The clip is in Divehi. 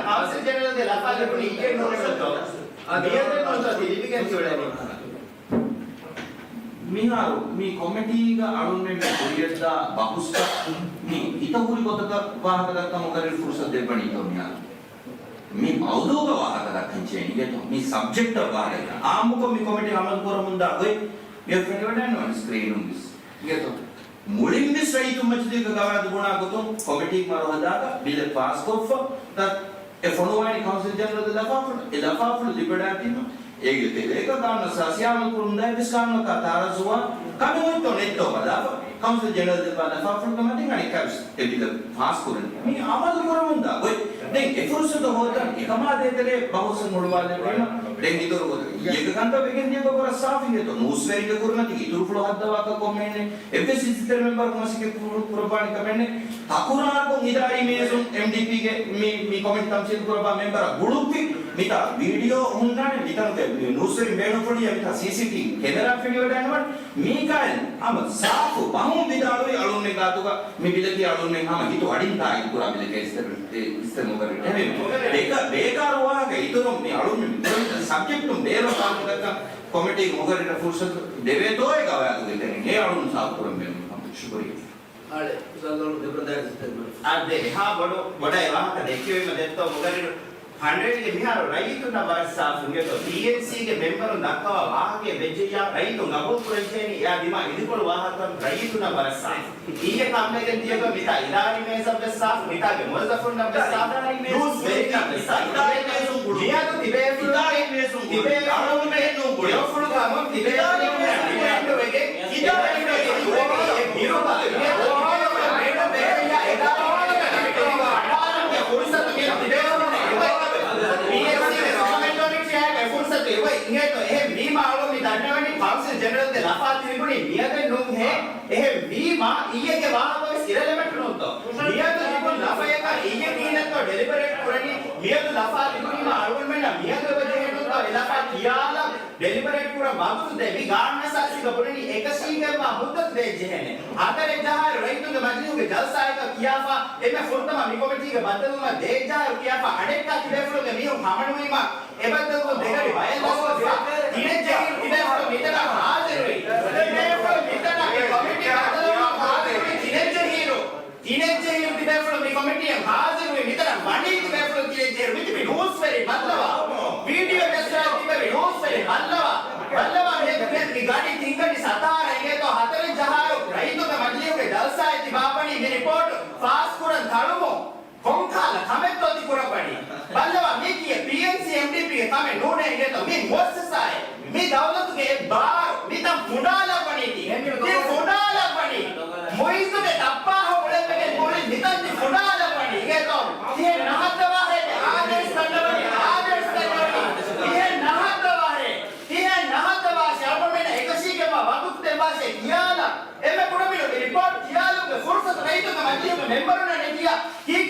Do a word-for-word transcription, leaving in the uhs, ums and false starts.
ކައުންސިލް ޖެނެރަލްގެ ލަފާ ލިބުނީ އިއްޔެ ނޫންތޯ؟ މިއަދެއް ނޫންތޯ ތި ލިބިގެން ތިއުޅެނީ؟ މިހާރު މި ކޮމިޓީގަ އަޅުންމެން ކުރިއަށްދާ ބަހުސްތައް މި ހިތަހުރި ގޮތަކަށް ވާހަކަ ދައްކަން މުގައްރިރު ފުރުސަތު ދެއްވަނީތޯ މިހާރު؟ މި މައުޟޫގަ ވާހަކަ ދައްކަން ޖެހޭނީ އިނގޭތޯ؟ މި ސަބްޖެކްޓަށް ވާހަކަ ދައްކަން. އާއްމުކޮށް މި ކޮމިޓީ އަމަލު ކުރަމުންދާ ގޮތް މިއޮތް ފެނިވަޑައިންނަވާނެ ސްކްރީނުން ވެސް. އިނގޭތޯ؟ މުޅިން ވެސް ރައްޔިތުން މަޖިލީހުގެ ގަވާއިދު ބުނާ ގޮތުން ކޮމިޓީ މަރުހަލާގަ ބިލެއް ފާސްކޮށްފަ، އެ ފޮނުވާނީ ކައުންސިލް ޖެނެރަލްގެ ލަފާފުޅު. އެ ލަފާފުޅު ލިބިވަޑައިގަތީމަ، އޭގެ ތެރޭގަ ގާނޫނަށް އަސާސީ އަމަލު ކުރުމުންދާ އެއްވެސް ގާނޫނަކާ ތާރައްޒުވާ ކަމެއް އޮތްތޯ ނެތްތޯ ބަލާފަ، ކައުންސިލް ޖެނެރަލް ދެއްވާ ލަފާފުޅުގެ މަތިން އަނެއްކާވެސް އެ ބިލަށް ފާސް ކުރަނީ. މި އަމަލު ކުރަމުންދާ ގޮތް. ދެން އެ ފުރުސަތު ހޯދަން އެކަމާ ދޭތެރޭ ބަހުސް ހުޅުވާލެވުން ދެން އިތުރު ގޮތަށް އިއްޔެގެ ކަންތައް ވެގެން ދިޔަ ގޮތް ވަރަށް ސާފު އިނގޭތޯ. ނޫސްވެރިންގެ ކުރިމަތީގެ އިތުރުފުޅު ހައްދަވާކަށް ކޮންމެހެން އެއްވެސް އިއްޒަތްތެރި މެމްބަރަކު މަސައްކަތް ކުރު-، ކުރައްވާނެ ކަމެއް ނެތް. ހަކުރާގޮން އިދާރީ މޭޒުން އެމްޑީޕީގެ މި، މި ކޮމިޓީ ތަމްސީލު ކުރައްވާ މެމްބަރާ ގުޅުއްވި. މިތާ ވީޑިއޯ ހުންނާނެ، މިތަނުގެ މި ނޫސްވެރިން ބޭނުންފުޅިއްޔާ މިތާ ސީސީޓީވީ ކެމެރާ ފެނިވަޑައިންނަވާނެ. މީކާއިލް ހަމަ ސާފު ބަހުން ވިދާޅުވި އަޅުންމެން ގާތުގަ މި ބިލަކީ އަޅުންމެން ހަމަ ހިތު އަޑިން ތާއީދު ކުރާ ބިލެކޭ އިސްތެ-، އިސްތެމުގަރި. އެހެން ބޭކާ-، ބޭކާރު ވާހަކަ އިތުރުން މި އަޅުންމެން މި ކުރެވިދާ ސަބްޖެކްޓުން ބޭރު ފާހަގަ ދައްކަން ކޮމިޓީ މުގައްރިރަށް ފުރުސަތު ދެވޭތޯއޭ ގަވާއިދުގެ ތެރެއިން އެ އަޅުން ސާފު ކުރަން ބޭނުން ކަމަށް. ޝުކުރިއްޔާ. އާދެ، އާދެ، އެހާ ބޮޑު، ބޮޑަށް ވާހަކަ ދެއްކެވީމަ ދެއްތޯ މުގައްރިރު ހަންޑްރެޑްގެ މިހާރު ރައްޔިތުންނަށް ވަރަށް ސާފު އިނގޭތޯ. ޕީއެންސީގެ މެމްބަރުން ދައްކަވާ ވާހަކައެއް ވެއްޖެއްޔާ ރައްޔިތުން ގަބޫލު ކުރަންޖެހޭނީ އެއާ ދިމާ އިދިކޮޅު ވާހަކަ ރައްޔިތުންނަށް ވަރަށް ސާފު. އިއްޔެ ކަންވެގެން ދިޔަގޮތް މިތާ އިދާރީ މޭޒަށް ވެސް ސާފު، މިތާގެ މުވައްޒަފުންނަށް ވެސް ސާފު، ނޫސްވެރިންނަށް ވެސް ސާފު. މިއަދު ތިބޭފުޅުން، ތިބޭފުޅުން، ތިބޭފުޅުން ގަމުން ތިބޭފުޅުން ޑިމޭންޑު ވެގެން، ތިބޭފުޅުން ބޭނުން ވެގެން އެ ބިރުގަ އިނގޭތޯ އަޑާރަ މި ފުރުސަތުގެ ތިބޭފުޅުން އެބަ ޕީއެސްސީ ވެސް އިމްޕްލިމެންޓޭޝަން އެ ފުރުސަތު އެބަ އިނގޭތޯ. އެހެން ވީމާ އަޅުން މި ދަންނަވަނީ ކައުންސިލް ޖެނެރަލްގެ ލަފާ ތިބުނީ މިއަދެއް ނޫންހޭ. އެހެން ވީމާ، އިއްޔެގެ ވާހަކަ ވެސް އިރެލެވެންޓް ނޫންތޯ؟ މިއަދު ލިބުނު ލަފަޔަކަށް އިއްޔެ ކިހިނެއްތޯ ޑެލިބަރޭޓް ކުރަނީ؟ މިއަދު ލަފާ ލިބުނީމާ އަޅުގަނޑުމެންނަށް މިއަދު އެބަ ޖެހޭނޫންތޯ އެ ލަފާ ކިޔާލަން ޑެލިބަރޭޓް ކުރަން ވަގުތު ދޭ؟ މި ގާނޫނަށް އަސާސީގަ ބުނަނީ އެކަށީގެންވާ މުއްދަތު ދޭއްޖެހޭނެ. ހަތަރެއް ޖަހާއިރު ރައްޔިތުންގެ މަޖިލީހުގެ ޖަލްސާއަކަށް ކިޔާފަ އެންމެ ފުރަތަމަ މި ކޮމިޓީގެ ބައްދަލުވުމަށް ދޭއްޖަހާ ކިޔާފަ އަޑެއްކާ ތިބޭފުޅުންގެ މީހުން ހަމަނުވީމަ އެބައްދަލުވުން ދެގަޑި ބަޔަށް ލަސްކޮށްފަ ތިނެއްޖެހި ތިބޭފުޅުން މިތަނަށް ހާޒިރުވި. ތިބޭފުޅުން މިތަނަށް މި ކޮމިޓީ ބައްދަލުވުމަށް ހާޒިރުވި ތިނެއްޖެހިއިރު، ތިނެއްޖެހިއިރު ތިބޭފުޅުން މި ކޮމިޓީއަށް ހާޒިރުވި. މިތަނަށް ވަނީ ތިބޭފުޅުން ތިނެއްޖެހިއިރު. މިތިބި ނޫސްވެރިން ބައްލަވާ. ވީޑިއޯ ޖައްސާ ތިބެވި ނޫސްވެރިން ބައްލަވާ. ބައްލަވާ މިއަދު މި ގަޑި ތިންގަޑި ސަތާރަ އިނގޭތޯ ހަތަރެއް ޖަހާއިރު ރައްޔިތުންގެ މަޖިލީހުގެ ޖަލްސާއެއް ތިބާ ވަނީ މި ރިޕޯޓް ފާސްކުރަން ތަޅުމުން. ކޮންކަހަލަ ކަމެއްތޯ ތި ކުރައްވަނީ؟ ބައްލަވާ، މީ ކީއް؟ ޕީއެންސީ އެމްޑީޕީގެ ކަމެއް ނޫނޭ އިނގޭތޯ؟ މީ މުއައްސަސާއެއް. މި ދައުލަތުގެ އެއް ބާރު. މިތަން ފުނޑާލައްވަނީ ތި. ތި ފުނޑާލައްވަނީ. މުއިއްޒުގެ ތައްޕާހަ އުޅެންވެގެން މުޅި މިތަން ތި ފުނޑާލައްވަނީ އިނގޭތޯ؟ ތިހެން ނަހައްދަވާހޭ އާދޭސް ދަންނަވަނީ، އާދޭސް ދަންނަވަނީ. ތިހެން ނަހައްދަވާހޭ. ތިހެން ނަހައްދަވާށޭ. އަޅުގަނޑުމެންނަށް އެކަށީގެންވާ ވަގުތު ދެއްވާށޭ ކިޔާލަން. އެންމެ ކުޑަމިނުން މި ރިޕޯޓް ކިޔާލުމުގެ ފުރުސަތު ރައްޔިތުންގެ މަޖިލީހުގެ މެމްބަރުންނަށް ނެތިއްޔާ، ކީއް